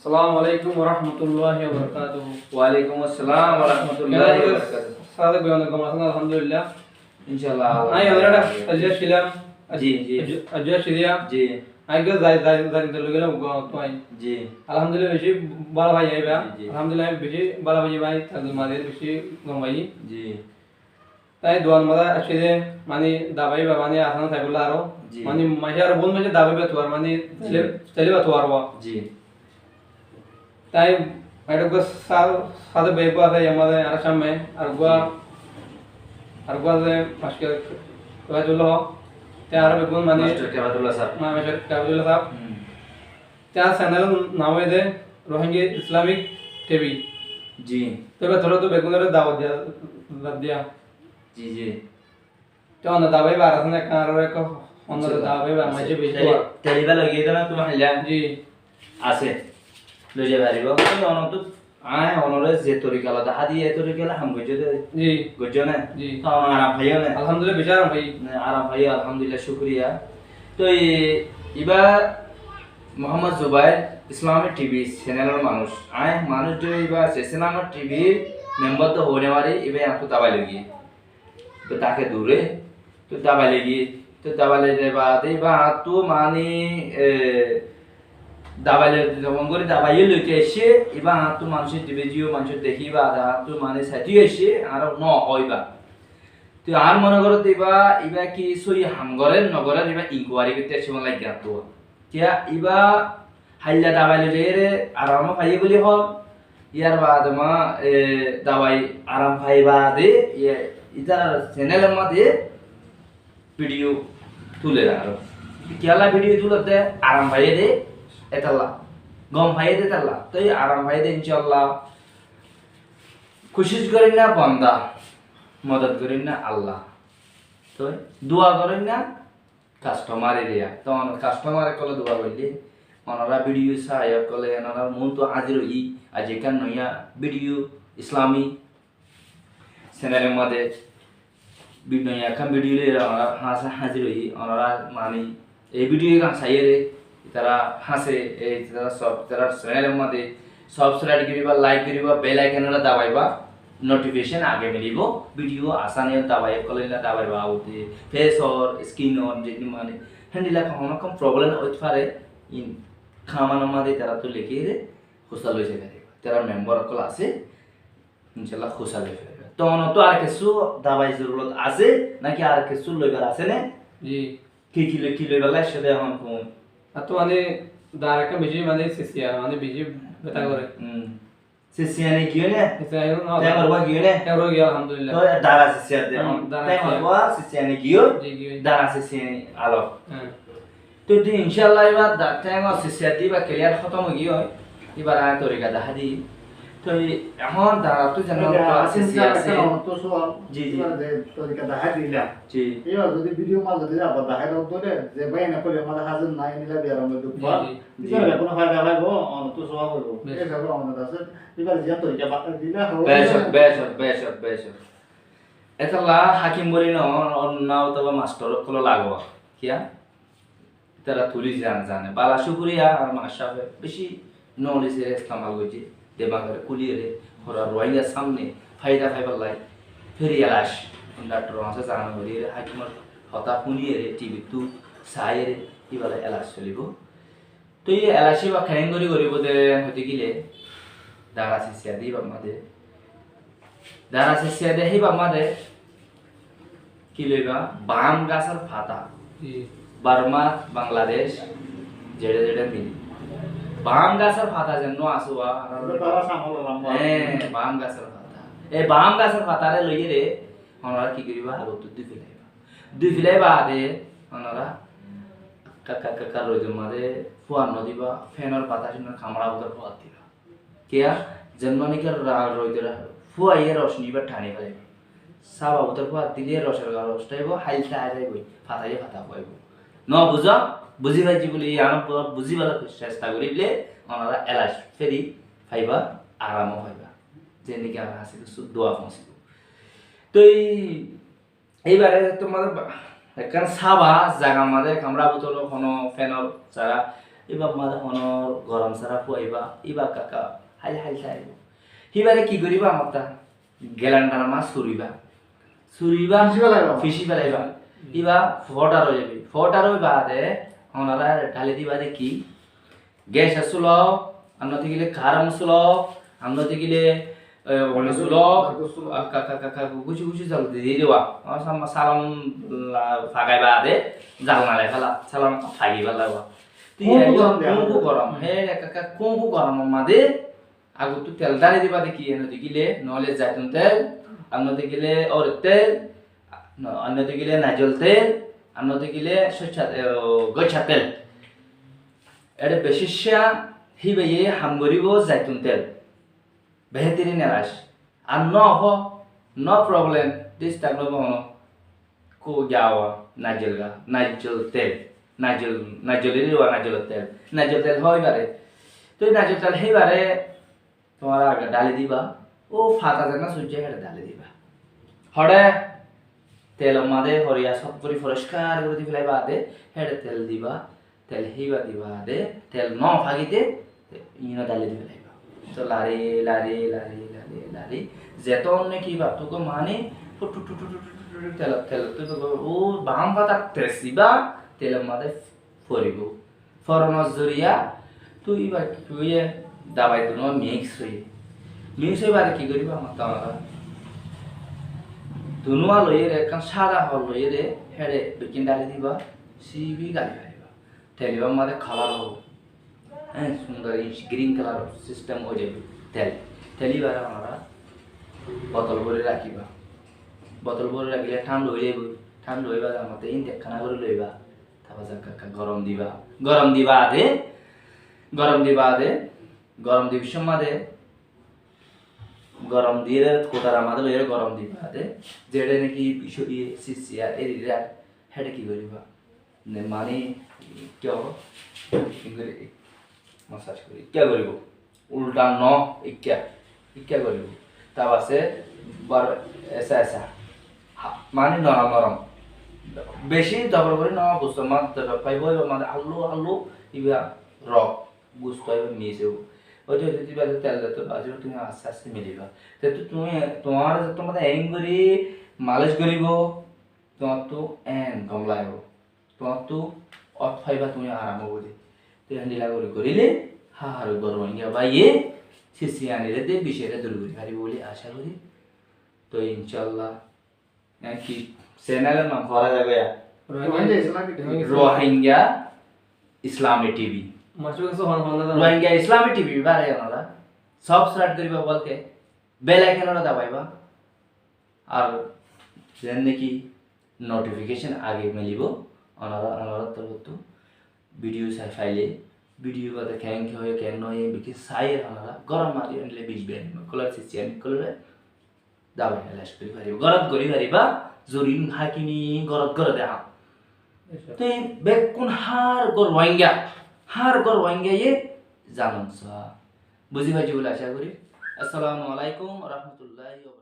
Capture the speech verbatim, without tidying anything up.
Assalamu alaikum wa rahmatullahi wa barakatuhu. Wa alaikum assalam wa rahmatullahi wa barakatuhu. Sára bái, gom asón? Alhamdulillah. Incállah. Añí onoré aijja asílam. Ji, ji. Aijja, aijja asílam. Ji. Aijja zai, zai, zai, zai loi gelam, gom to añí. Ji. Alhamdulillah, beci bála faiyi bái. Ji, ji. Alhamdulillah, beci bála faiyi bái. Abdul Madir beci gom faiyi. Ji. Tái duar mazé asé de, mani dabai ba, mani asán saibólla aró. Ji. Mani maincé aró bout maincé dabai ba tuar, mani ji, tele, tele ba tuar ba. Ji. Tái eçé uggúa sá-, sáde bái uggúa asé, yar mazé añárar sámne, ar uggúa, ji, ar uggúa asé, Master Kefayatullah. Tái aró beggún mani Master Kefayatullah sáb. Ma-, Master Kefayatullah sáb. Hmm. Tái channel or nam óilde Rohingya Islamic T V. Ji. Tái bái, tuáñra to beggúnore dawot diya, dawot diya. Ji, ji. Te onno dabai bar asé né, ekkán aró ekko onno dabai bar, maincé beci tele-, tuar. Tele ba loi giyé de na tuáñra hailla? Ji. Asé. Loi zai faribó. Te onno to, añí onoré ze torika loi dahá di, e torika loi ham goijjó de. Ji. Goijjó né? Ji. Te onno aram faiyó né? Alhamdulillah, beci aram faiyi. Né, aram faiyó, alhamdulillah, cúkuriya. Te i-, ibá Muhammad Zubair Islamic T V channel or manúic. Añí manúic de ibá Islamic T V member de hoói no fari, ibá añáttu dabai loi giyé. Te táke dure, te dabai loi giyé, te dabai loi de baade ibá añáttu mani, e, dabai loi de, zemon gorí dabai loi te aiccé, ibá añáttu manúic dibe ziyo, manúic dekí baade añáttu mani saitó aiccé, añára no hoói ibá. Te añár mone goré de ibá, ibá ki sóiyi ham gorér, no gorér, ibá inquiry goittó aiccé mone lage añáttu. Kiyá ibá hailla dabai loi zaiyóre aram faiyé buli hoór. Yar baade ma, e, dabai aram fai baade, e, itarar channel or mazé video tuler aró. Kiyólla video tuler de, aram faiyé de, etolla. Gom faiyé de etolla. Toi aram faiyé de, incállah. Kucíc gorér na banda, modot gorér na Allah. Toi dua gorér na customer area. Te onor customer ókkole dua goille, onora video sai ókkole, onora muúntu házir óiyi, aijja ekkán noya video, Islami channel or mazé, bi-, noya ekkán video loi onora hañsé házir óiyi, onora mani ei video gán saiyóre, itara hañsé, e, itara sob, itara channel or mazé subscribe goriba, like goriba, bell icon ore dabaiba, notification age milibo, video asán e dabai, ókkole na dabaiba, ute face or, screen or, je mane, héndilla hono hono problem óit fare, in comment or mazé itara to lekíyore, húsa loi zai fariba. Itara member ókkol asé, incállah húsa loi fariba. To onor to ar kessú dabai zorurot asé, naki ar kessú loibar asé né? Ji. Ki ki loi, ki loibar laiccó de ehón hoón? Ar to mane dar ekkán beci mane sisiya, mane beci beta goré. Hmm. Sisiyani giyói né? Sisiyani no, tengor uwa giyói né? Tengor uwa giyói, alhamdulillah. To dara sisiya de. Hmm, dara sisiya. Tengor uwa sisiyani giyói? Ji, giyói. Dara sisiyani alok. Hmm. To di incállah ibá da-, tengor sisiya de ibá clear hótom ói giyói. Ibár añí torika dahá di. Toi ehón darattú zeén Acha, dara Asim sisiya saheb, asé. Ekkan onottu sual, ji, ji. Ibár ze torika dahái dila. Ji. Ibár zodi video mazé zodi abar dahái dok dóre, ze bái ene kori amar házir nai nila biyaram duk ji, pa. Ji. Ibár ji. Bekkune faida faibo, onottu suwab óibo. Bes. Ei hisabe onor asé, ibár ziyan torika ba-, dila hobo. Bes, bes, bes, bes. Etolla hakim boli no, on-, onna otoba mastor ókkolo lago. Kiyá? Itara tuli zan zane. Bala cúkuriya, ar mastor sábe beci knowledge ore istemal goijje, demag ore kúliyore, fura Ruáingar samne faida faibar lai. Firi elac, dhaktor or hañse zan goríyore, hakimor hotá fúniyore, T V ttu saiyore, ibala elac solibo. Toi e elac ibá keéngori goribo de hoite gile, dara sisiya de ibá made. Dara sisiya de híba made ki loiba? Baam gasor fata. Ji. Borma, Bangladec, zeçe zeçe mili. Baam gasor fata zenno asé wa, Ito tara samol lamba. Hé, baam gasor fata. E baam gasor fatare loiyore, onora ki goriba? Agottu dui filaiba. Dui filai bade, onora ka, ka, ka, ka roidor maze fuar no diba, fenor batac no kamra bútore fuar diba. Kiyá? Zenno niki ra-, roidor fuaye rosni ibá thani félaibo. Saba bútore fuar dile rosor ga ros táibo, hailta ai zaibo, fataye fata fuaibo. No buzo, buzi faijji buli, yián bu-, buzibar cesta gorile, onora elaj feri faiba, aramo faiba. Ze niki añár hañse kessú dua foóñsibo. Toi Eibare tuáñra ba-, ekkán saba zagar maze kamra bútore hono fenor sara, Íba mazé honó gorom sára fuaiba, íba ekka ekka háil háil táibo. Híbare ki goríba? Amottá gelandar mazé suriba. Suriba, fici félaiba. Fici félaiba. Íba fodar ói zaibo. Fodar ói baade onorá dháli diba de ki? Ges asúl, ar no tákile karom asúl, ar no tákile, e, one asúl, ka, ka, ka, ka, guci guci zol di diba. Ar sama salon la-, fagai baade zol nalai fela, salon fagi fela. Kúngkú gorom de, kúngkú gorom. Hé, ka, ka, kúngkú gorom mazé agottú tel dháli diba de ki, ar no tákile, noile zaitun tel, ar no tákile orer tel, no, ar no tákile naijol tel, ar no tákile sócca, e, o, goicca tel. Ere beci cá híbaye ham goríbo zaitun tel. Behétirin elaj. Ar no hó, no problem, disturb no hó. Kó gawa, naijol ga, naijol tel. Naijol, naijol eri wa naijol tel. Naijol tel hó íbare. Toi naijol tel híbare Tuáñra age dháli diba, ó fata zeén suijje héçe dháli diba. Hoçé telor mazé horiya sóf gorí foriskar gorí di félai baade héçe tel diba, tel híba diba de, tel no fagite, ino dháli di félaiba. Toi lari, lari, lari, lari, lari, zeton naki íba tuko mani, fut, fut, fut, tel, tel, tel, ó bam fata tes íba, telor mazé foribo. Foronor zoriya, tui íba ki óiye, dabai dunúa mix óiye. Mix ói baade ki goríba, amottá onora? Dunúa loiyóre, ekkán sáda hol loiyóre, héçe bekkín dháli diba, sibi gali fariba. Tel íbar mazé kalar óibo. Hé, sundor green kalar system ói zaibo. Tel, tel íbare onora botol bóri rakiba. Botol bóri rakile thánda ói zaibo. Thánda ói baade amottá ín dekkána gorí loiba. Tar baade ekka ekka gorom diba. Gorom diba de, gorom diba de, gorom dibar somot de, gorom diyére kutarar mazé loiyére gorom diba de, zeçé naki bici, iye, sisiya, erira, héçe ki goríba? Ne mani, ki hobo? Engori massage gorí. Ki goríbo? Ulta no, ikká, ikká goríbo. Tar baade bar esa esa. Ha, mani norom norom. Beci dobor gorí no, gustor mazé dob faibo, íba mani allu allu, íba rok, gusto íba mix óibo. Óite óite íba tel de to bazibo, tumi aste aste miliba. Te to tumi, tuáñr zetó mazé engori malish goríbo, tuáñr to en gom lagibo. Tuáñttú ot faiba, tumi aram óibo de. Te endilla gorí goríle, há, hár uggwá Rohingya báiye sisiyanire de biciyare dur gorí faribo buli acá gorí. To incállah, e ki channel or nam fora zaibo ya? Rohingya Islamic T V. Rohingya Islamic T V. Masuk asó hon hon na. Rohingya Islamic T V bare onora subscribe goriba, bolke bell icon ore dabaiba. Ar zen naki notification age milibo, onora, onora torfóttu video sai faile, video bade keén ki hoiye, keén no hoiye, biki sai onora gorom mari anile bic biyani okkolore, sisiyan okkolore dabai elac gori fariba, gorot gori fariba, Zorin Hakimi gorot gore de ham. Te bekkún hár uggwá Rohingya, hár uggwá Rohingya ye zanon sa. Buzi faijjo buli acá gori. Assalamu alaikum wa rahmatullahi wa barakatuhu.